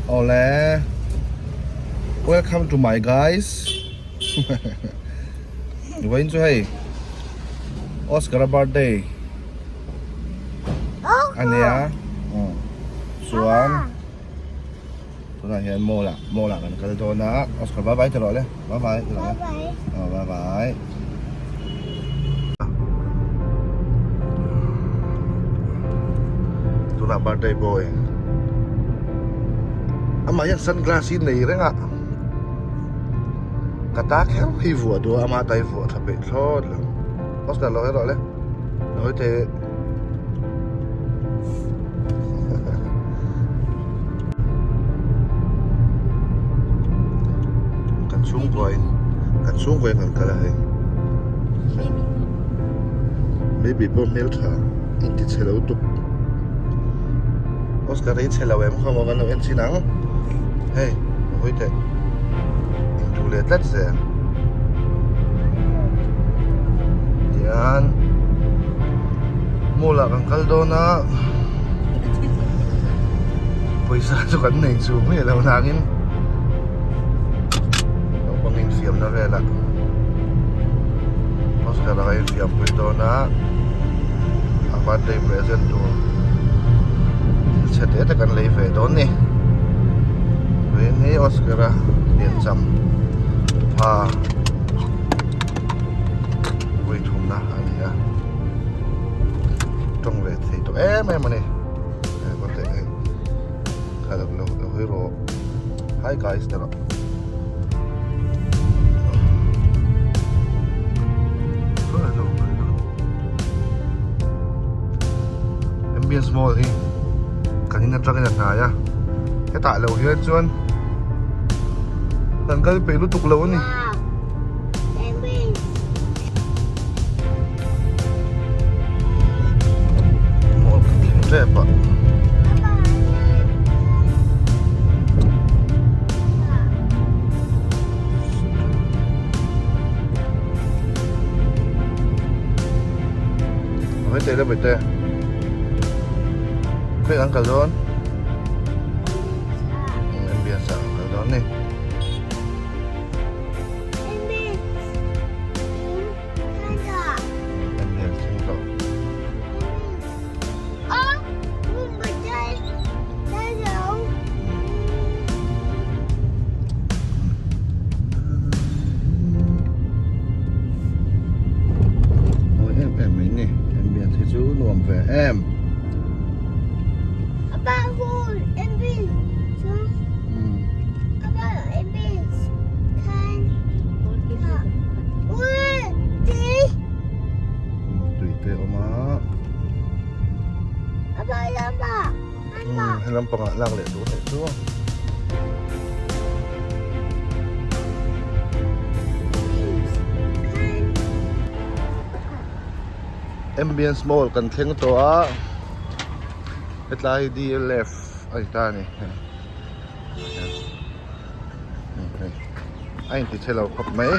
Awle Welcome to my guys Vawiin chu hei Oscar a birthday ania chuan tunah hian mall ah mall ah kan kal dawn a Oscar bye bye ti rawh le bye bye ti rawh le aw bye bye Tunah birthday boy amah hian sunglass hi nei reng a ka ta kher hi vuah duh a ama ta hi vuah tha peih thlawt lo Oscar lo hawi rawh le lo hawi teh Kan chhungkua in kan chhungkua in kan kal a hei baby pawh hmeltha inti chhe lo tuk Oscar hi chhe lo em khaw maw kan lo en chin ang hei a hawi teh intu leh tlat zel tian mall ah kan kal dawn a pawisa chu kan nei chu miah lo nangin naupang infiamna velah Oscar a infiam pui dawn a a birthday present tur thil chhe te te kan lei ve dawn a ni vawiin hi Oscar a piancham pha vawi thumna a ni a tawng ve thei tawh em em a ni hei kawt teh hei kha lo lo lo hawi rawh hi guys te rawh Ambience mall hi kan in atangin a hnai a hetah lo hian chuan kan kal peih lutuk lo a ni. Mall ka thleng tep a. Hei teh le bawihte. Khawi an kal dawn? Ambience ah an kal dawn ni. Nuam ve em. Tui te awm a. He lampangah lak leh tur anih chu. Ambience mall kan thleng tawh a hetlai hi DLF a ni ta a ni. A inti chhe lo khawp mai.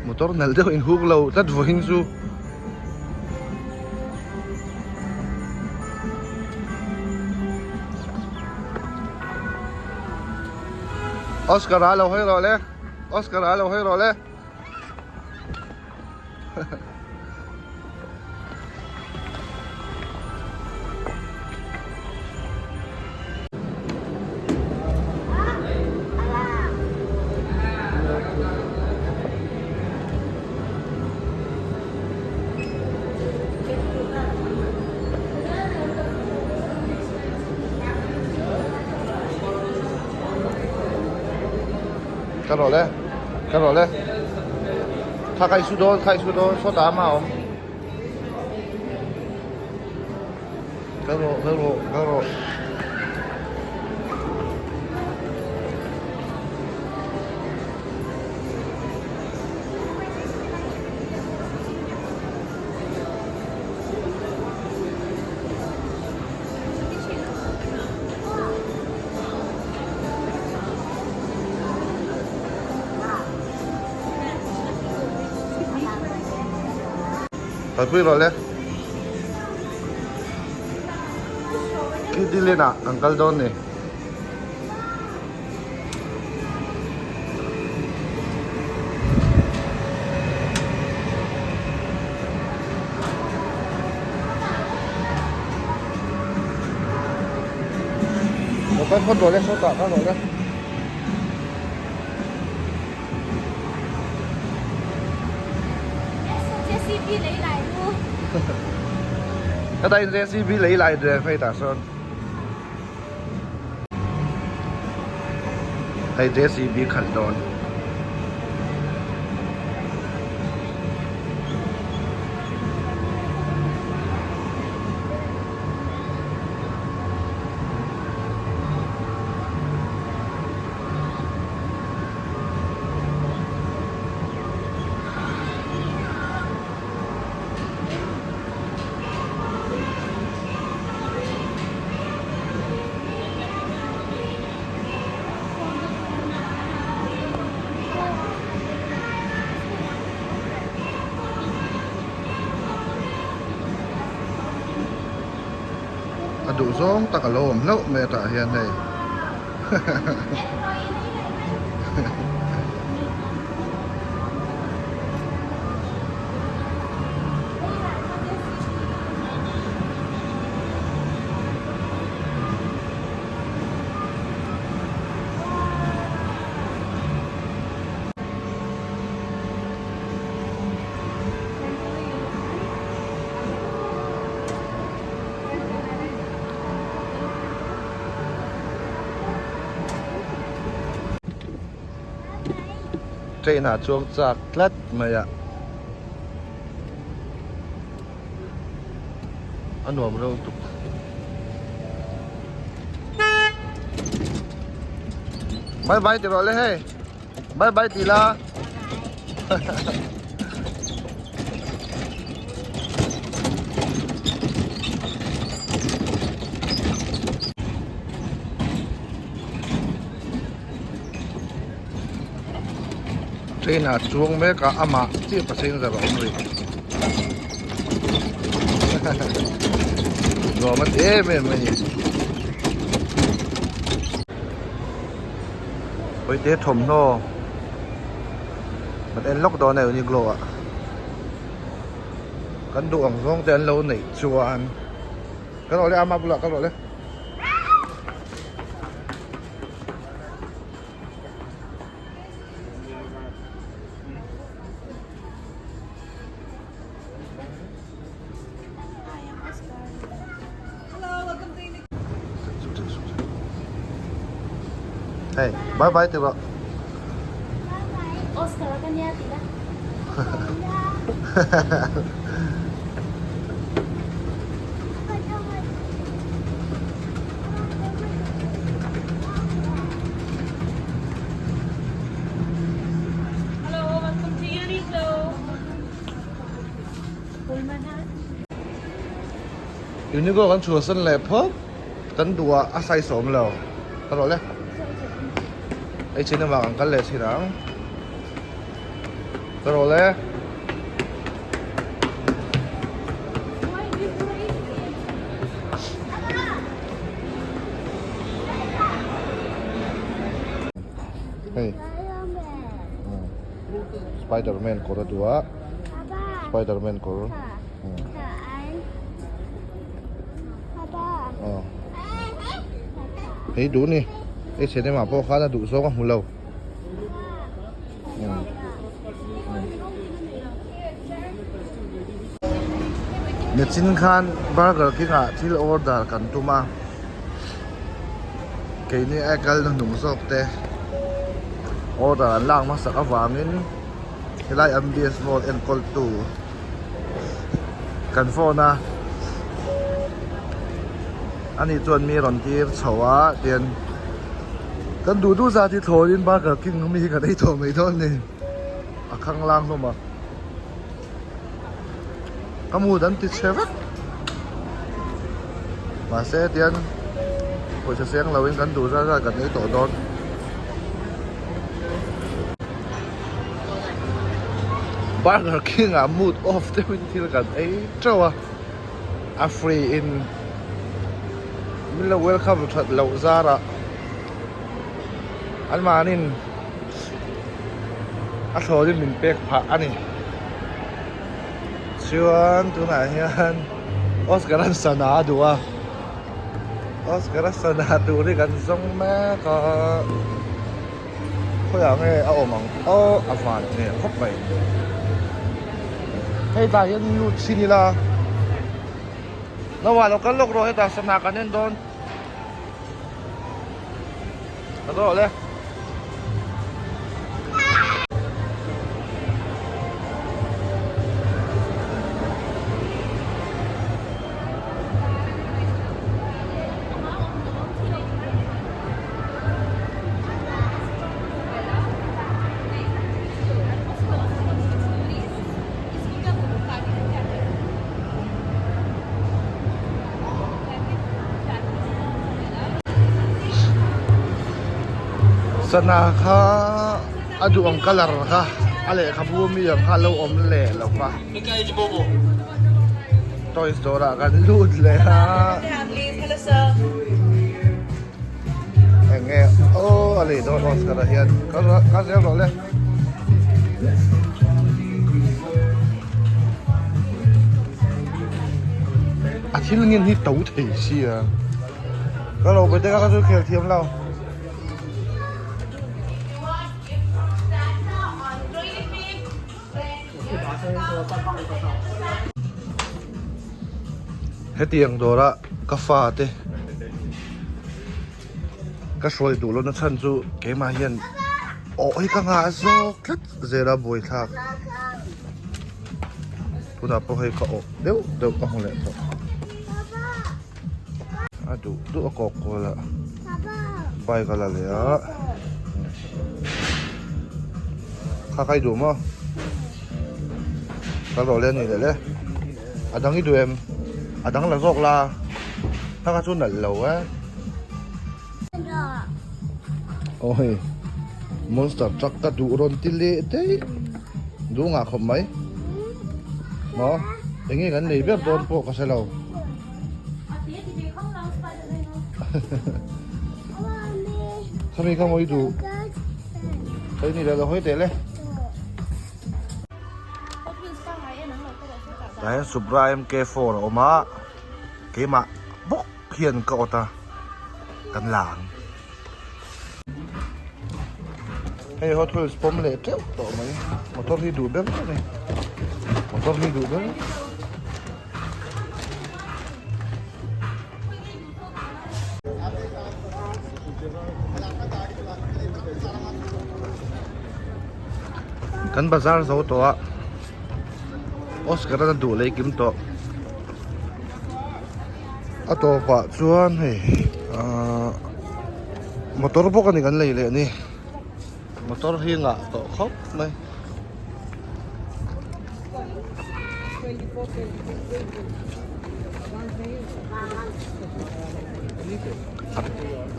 Motor nalh deuh in huk lo tlat vawiin chu. Oscar a lo hawi rawh le Oscar a lo hawi rawh le Ka rawh le ka rawh le kha kha i su dawn kha i su dawn saw ta ama awm ka rawh ka rawh ka rawh. Kalpui rawh le. Khi dilin ah kan kal dawn ni. Lo kal phawt rawh le, sawtah kal rawh le. Ka ta in JCB lei lai dre phei ta sawn. Hei JCB khalh dawn. A duh zawng tak a lo awm hlauh mai atah hian hei. Train ah chuang chak tlat mai a a nuam reuh tuk bye bye ti rawh le hei bye bye ti la. Train ah chuang mek a amah chiah passenger a awm rih nuam a ti em em a ni. Pawite thawmhnaw kan en lawk dawn a Uniqlo ah kan duh ang zawng te an lo neih chuan ka rawh le ama bulah ka rawh le. Hey, bye bye ti rawh. Oscar ka nia ti la. Hello, welcome to Uniqlo. Uniqlo kan chhuahsan leh phawt kan duh ah a size a awm lo ka rawh le hei chin avang an kal leh thin ang ka rawh le. Hei Spiderman kawr a duh a Spiderman kawr hei duh ni hei cinema pawh khan a duh zawng a hmu lo. Machine khan burger king ah thil order kan tum a keini a kal na hnung zawk te order an lak hmasak avangin helai M_B_S mall enkawl tu kan phone a ani chuan mi rawn tir chho a tian kan duh duh zat hi thlawhin burger king mi hi kan ei tawh mai dawn a ni a khanglang hlawm a ka mood an ti chhe vek mahse tian pawisa seng lo in kan duh zat zat kan ei tawh dawn. Burger King ah mood off deuhin thil kan ei teuh a, a free in min lo welcome that loh zarah anmahnin a thlawnin min pek phah a ni. Chuan tunah hian Oscar an sana a duh a, Oscar a sana tur hi kan zawng mek a. Khawiah nge a awm ang aw a van hmel khawp mai. Hei tah hian lut chhin ila Noah lo kal lawk rawh hetah sana kan en dawn. Ka zawh le. Sana kha a duh ang colour kha a lehkhabu ami ang kha a lo awm leh lo va toys dawrah kan lut leh a. Eng nge aw a lei dawn Oscar ah hian ka ka zel rawh le. A thil ngin hi to thei sia ka lo bete ka chu khel thiam lo. Hetiang dawra ka fa te ka hruai duh lohna chhan chu keimah hian awh hi ka nghah zawk tlat zel a buaithlak tunah pawh hei ka awh deuh deuh ka hmu leh tawh a duh duh a kawk kual a bike a la leh a kha kha i duh maw ka rawh leh a nih leh le. A dang i duh em? A dang la zawk la. Kha kha chu nalh lo e. Awi. Monster truck ka duh rawn ti leh daih. Duh ngah khawp mai. Maw? Enge kan nei ber dawn pawh ka hre lo. Khami kha maw i duh? Hei ni leh lo hawi teh le. Tah hian Supra MK4 a awm a, keimah bawk hian ka awt a, kan la ang. Hei Hot Wheels pawm leh teuh tawh mai, motor hi duh ber a ni, motor hi duh ber. Kan bazar zo tawh a Oscar a duh leh kim tawh a tawpah chuan hei ahh motor bawk a ni kan lei leh ni motor hi ngah tawh khawp mai.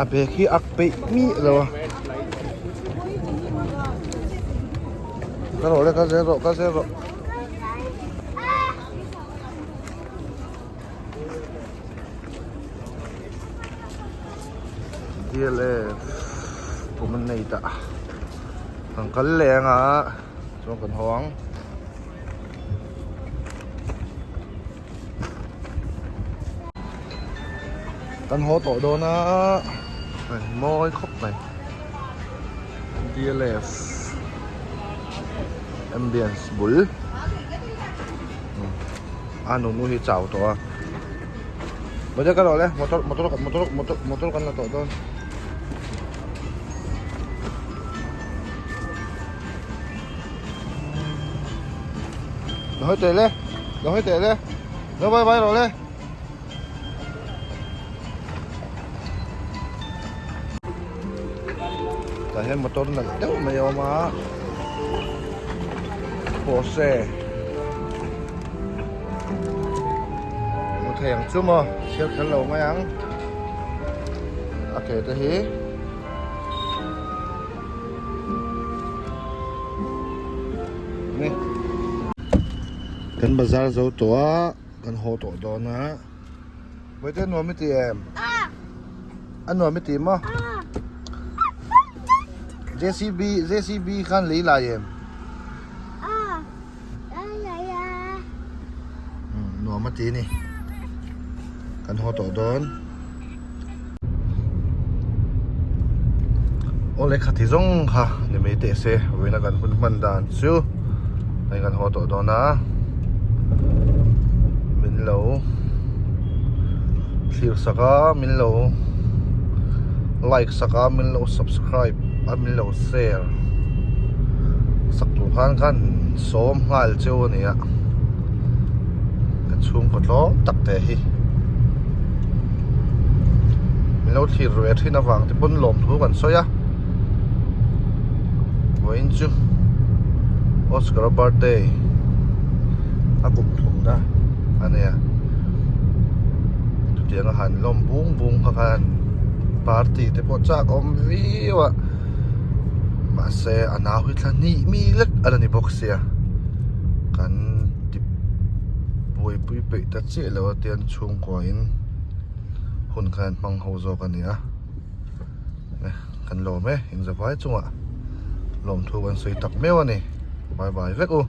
A bag hi ak peih miah lo a ka rawh le ka zel rawh ka zel rawh DLF kum an nei ta kan kal leh anga chuan kan haw ang. Kan haw tawh dawn a hei mawi khawp mai DLF ambience bul a nunu hi chau tawh a motor ka rawh le motor motor motor motor motor kan la tawh dawn. Lo hawi teh le lo hawi teh le lo bye bye rawh le tah hian motor nalh deuh mai a awm a Porsche hmu thei ang chu maw chhiar kher lo mai ang a ke te hi. Ni. Kan bazar zo tawh a, kan haw tawh dawn a. Vawiin te nuam i ti em? A nuam i ti maw? JCB JCB khan lei lai em? Nuam a ti ni. Kan haw tawh dawn. Aw lehkha ti zawng kha ni mai teh se vawiin a kan hun hman dan chu hei kan haw tawh dawn a min lo thlir sak a min lo like sak a min lo subscribe a min lo share sak tur khan khan sawm nghal cheu a ni a kan chhungkaw tlawm tak te hi. Min lo thlir ve thin avang te pawn lawmthu kan sawi a vawiin chu Oscar birthday a kum thumna a nia chutiang a han lawm bung bung kha khan party te pawh chak awm viau a mahse a nau hi thla hnih mi lek a la ni bawk sia kan ti buaipui peih ta chiah lo a tian chhungkua in hun kha an hmang ho zawk a ni a kan lawm e inzavai chungah lawmthu kan sawi tak meuh a ni bye bye vek u.